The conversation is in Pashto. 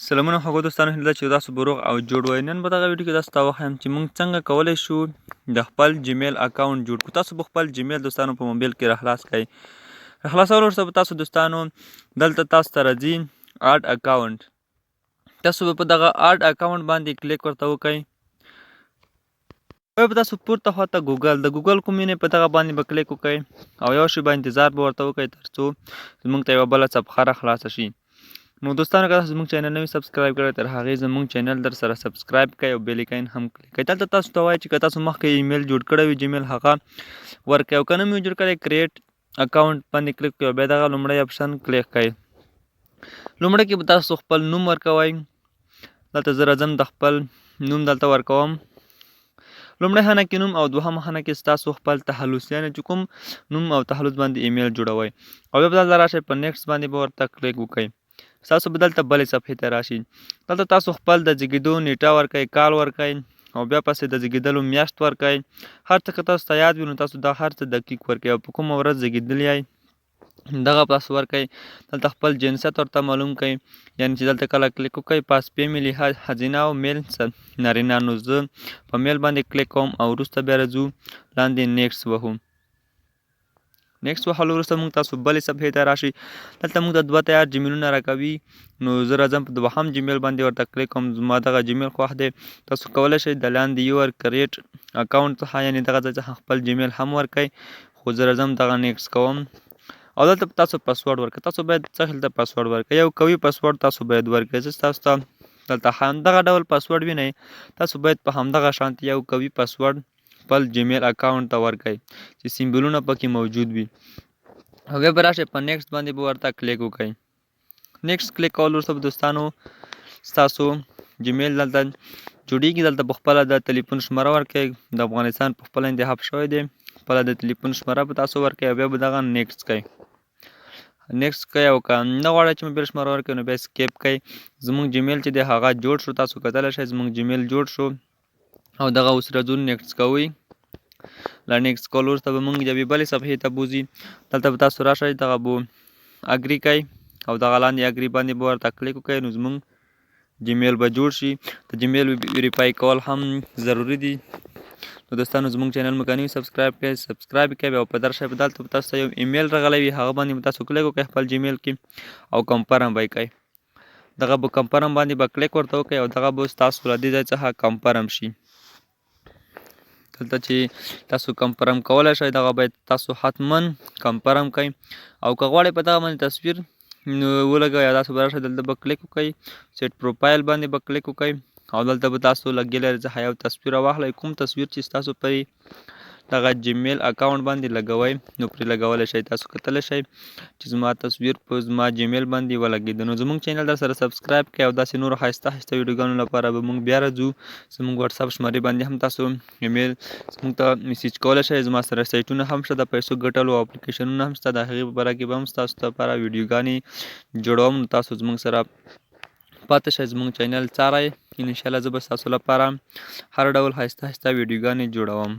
سلامونه خوږو دوستانو، هیله ده چې تاسو به روغ او جوړ وئ. نن په دغه ویډیو کې تاسو ته وښایم چې موږ څنګه کولی شو د خپل جیمیل اکاونټ جوړ کړو. تاسو به خپل جیمیل دوستانو په موبایل کې راخلاص کړئ. راخلاصولو وروسته به تاسو دوستانو دلته تاسو ته راځي add account. تاسو به په دغه add account باندې کلیک ورته وکړئ. بیا به تاسو پورته خواته ګوګل، د ګوګل کوم وینئ، په دغه باندې به کلیک وکړئ او یو شیبه انتظار به ورته وکړئ ترڅو زموږ ته یوه بله صفحه را خلاصه شي. نو دوستانو، که تاسو زموږ چینل نوی subscribe کړئ، تر هغې زموږ چینل در سره subscribe کړئ او bell icon هم کلیک کړئ. دلته تاسو ته وایي چې که تاسو مخکې ایمیل جوړ کړی وي جیمیل، هغه ورکړئ او که نه مو جوړ کړی، create account باندې کلیک کړئ او بیا دغه لومړی option کلیک کړئ. لومړی کې به تاسو خپل نوم ورکوئ. دلته زه راځم، د خپل نوم دلته ورکوم. لومړی خانه کې نوم او دوهم خانه کې ستاسو خپل تخلص، یعنی چې کوم نوم او تخلص باندې ایمیل جوړوئ. او بیا به دلته راشئ، په next باندې به ورته کلیک وکړئ. ستاسو به دلته بلې صفحې ته راشي. دلته تاسو خپل د زیږېدو نیټه ورکړئ، کال ورکړئ او بیا پسې د زیږېدلو میاشت ورکړئ. هر څه که تاسو ته یاد وي، نو تاسو دا هر څه دقیق ورکړئ او په کومه ورځ زیږېدلي یئ، دغه تاسو ورکړئ. دلته خپل جنسیت ورته معلوم کړئ، یعنی چې دلته کله کلیک وکړئ، پاس female ښځینه او male نارینه. نو زه په male باندې کلیک کوم او وروسته بیا راځو لاندې next وهو. next وهلو وروسته موږ تاسو بلې صفحې ته راشي. دلته موږ ته دوه تیار جیمیلونه راکوي. نو زه راځم، په دوهم جیمیل باندې ورته کلیک کوم. زما دغه جیمیل خوښ دی. تاسو کولی شئ د لاندې your create account څخه، یعنی دغه ځای څخه خپل جیمیل هم ورکړئ، خو زه راځم دغه next کوم او دلته تاسو پسورډ ورکړئ. تاسو باید څه دلته پسورډ ورکړئ؟ یو قوي پسورډ تاسو باید ورکړئ. زه تاسو ته دلته همدغه ډول پسورډ وینئ. تاسو باید په همدغه شانتي یو قوي پسورډ خپل جیمیل اکاونټ ته ورکړئ چې سیمبولونه پکې موجود وي او بیا به راشئ، په next باندې به ورته کلیک وکړئ. next کلیک کولو وروسته به دوستانو ستاسو جیمیل دلته جوړیږي. دلته په خپله د تلیفون شمېره ورکړئ. د افغانستان په خپله انتخاب شوی دی. خپله د تلیفون شمېره به تاسو ورکړئ او بیا به دغه next کړئ. next کړئ او که نه غواړئ چې موبایل شمېره ورکړئ، نو بیا skip کړئ. زموږ جیمیل چې دی، هغه جوړ شو. تاسو کتلی شئ، زموږ جیمیل جوړ شو او دغه اوس راځو next کوئ. له next کولو وروسته به موږ یوې بلې صفحې ته بوځي. دلته به تاسو راشئ، دغه به agree کړئ او دغه لاندې agree باندې به ورته کلیک وکړئ، نو زموږ جیمیل به جوړ شي. د جیمیل verify کول هم ضروري دي. نو دوستانو، زموږ چینل مو که نه subscribe کړئ، subscribe کړئ او په درشه په دلته تاسو ته یو ایمیل راغلی وي، هغه باندې تاسو کلیک وکړئ خپل جیمیل کې او confirm به یې کړئ. دغه به confirm باندې به کلیک ورته وکړئ او دغه به ستاسو له دې ځای څخه confirm شي. دلته چې تاسو confirm کولی شئ، دغه باید تاسو حتما confirm کړئ. او که غواړئ په دغه باندې تصویر نو ولګوئ، تاسو به راشئ، دلته به کلیک وکړئ، set profile باندې به کلیک وکړئ او دلته به تاسو له ګیلري څخه یو تصویر واخلئ. کوم تصویر چې تاسو پرې دغه جیمیل اکاونټ باندې لګوئ، نو پرې لګولی شئ. تاسو کتلی شئ چې زما تصویر په زما جیمیل باندې ولګېد. نو زموږ چینل در سره subscribe کړئ او داسې نورو ښایسته ښایسته ویډیوګانو لپاره به موږ بیا راځو. زموږ واتساپ شمېرې باندې هم تاسو ایمیل زموږ ته message کولی شئ. زما سره سایټونه هم شته د پیسو ګټلو او اپلیکیشنونه هم شته. د هغې په باره کې به هم ستاسو لپاره ویډیوګانې جوړوم. نو تاسو زموږ سره پاتې شئ، زموږ چینل څارئ. انشاءالله زه به ستاسو لپاره هر ډول ښایسته ښایسته ویډیوګانې جوړوم.